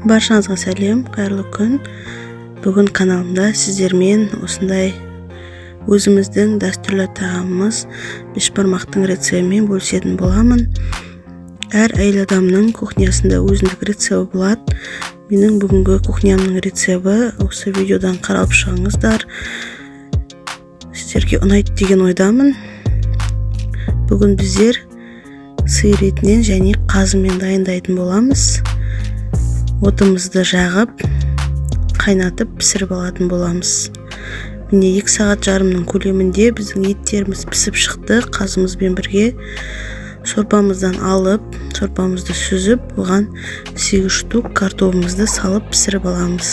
Баршаңызға сәлем, қайырлы күн. Бүгін каналымда сіздермен осындай өзіміздің дәстүрлі тағамымыз бешбармақтың рецептімен бөлісетін боламын. Әр әйел адамның кухнясында өзіндік рецепті болады. Менің бүгінгі кухнямның рецепті осы видеодан қаралып шығыңыздар. Сіздерге ұнайды деген ойдамын. Бүгін біздер сиыр етінен және қазымен дайындайтын боламыз. Отымызды жағып, қайнатып пісіріп алатын боламыз. Міне 2 сағат жарымның көлемінде біздің еттеріміз пісіп шықты. Қазымызбен бірге сорпамыздан алып, сорпамызды сүзіп, оған 8 штук картобымызды салып пісіріп аламыз.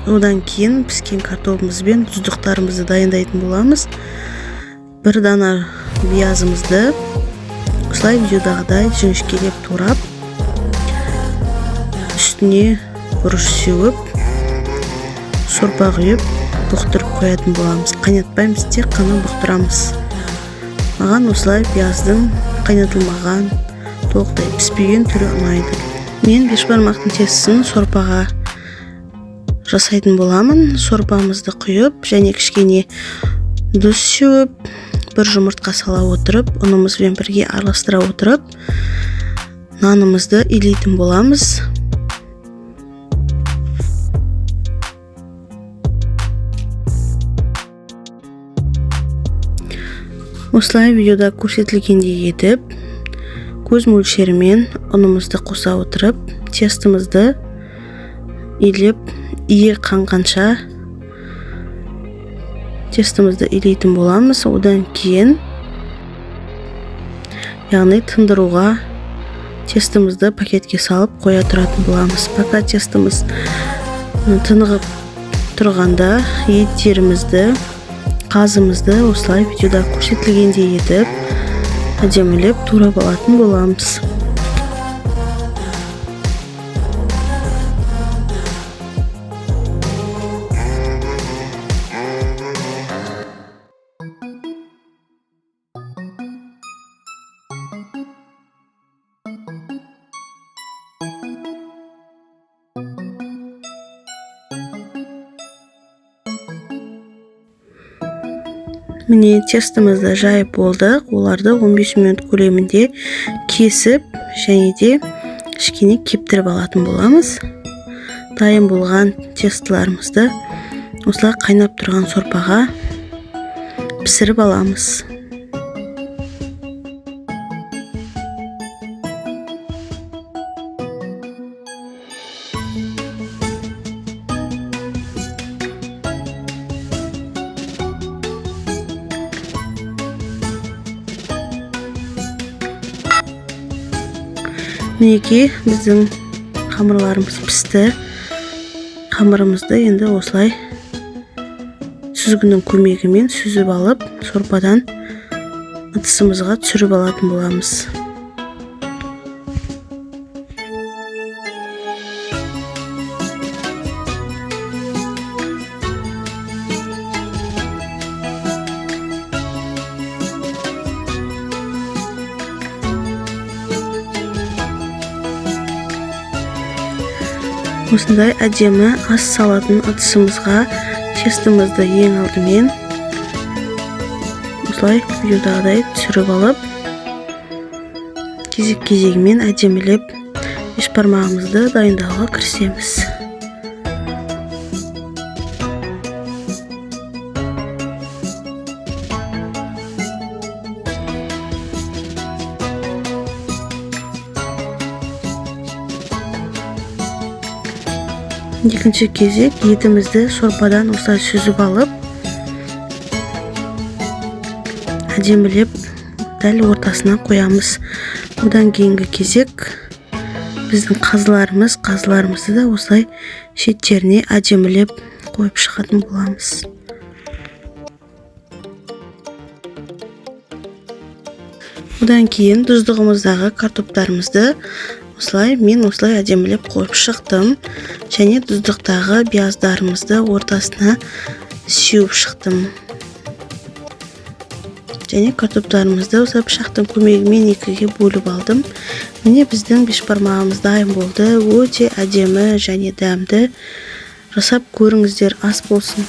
Одан кейін піскен картобымызбен тұздықтарымызды дайындайтын боламыз. Бір дана пиязымызды осылай видеодағыдай жіңішкелеп турап, үстіне бұрыш сеуіп, сорпа құйып, бұқтырып қоятын боламыз. Қайнатпаймыз, тек қана бұқтырамыз. Маған осылай пияздың қайнатылмаған, толықтай піспеген түрі ұнайды. Мен бешбармақтың тестісін сорпаға жасайтын боламын. Сорпамызды құйып, және кішкене тұз сеуіп, бір жұмыртқа сала отырып, ұнымызбен бірге араластыра отырып, нанымызды илейтін боламыз. Осылай видеода көрсетілгендей етіп, көз мөлшерімен ұнымызды қоса отырып, тестімізді илеп, иі қанғанша тестімізді илейтін боламыз. Одан кейін, яғни тындыруға тестімізді пакетке салып қоя тұратын боламыз. Пока тестіміз тынығып тұрғанда еттерімізді, қазымызды осылай видеода көрсетілгендей етіп әдемілеп турап алатын боламыз. Міне тестімізді жайып болдық. Оларды 15 минут көлемінде кесіп және де кішкене кептіріп алатын боламыз. Дайын болған тестілерімізді осылай қайнап тұрған сорпаға пісіріп аламыз. Мінекей біздің қамырларымыз пісті. Қамырымызды енді осылай сүзгінің көмегімен сүзіп алып, сорпадан ыдысымызға түсіріп алатын боламыз. Осындай әдемі ас салатын ыдысымызға тестімізді ең алдымен осылай видеодағыдай түсіріп алып, кезек-кезегімен әдемілеп бешбармағымызды дайындауға кірісеміз. Екінші кезек етімізді сорпадан осылай сүзіп алып, әдемілеп дәл ортасына қоямыз. Одан кейінгі кезек біздің қазыларымызды да осылай шеттеріне әдемілеп қойып шығатын боламыз. Одан кейін тұздығымыздағы картоптарымызды мен осылай әдемілеп қойып шықтым. Және тұздықтағы пияздарымызды ортасына сеуіп шықтым. Және картоптарымызды осы пышақтың көмегімен екіге бөліп алдым. Міне, біздің бешбармағымыз дайын болды. Өте әдемі және дәмді. Жасап көріңіздер, ас болсын!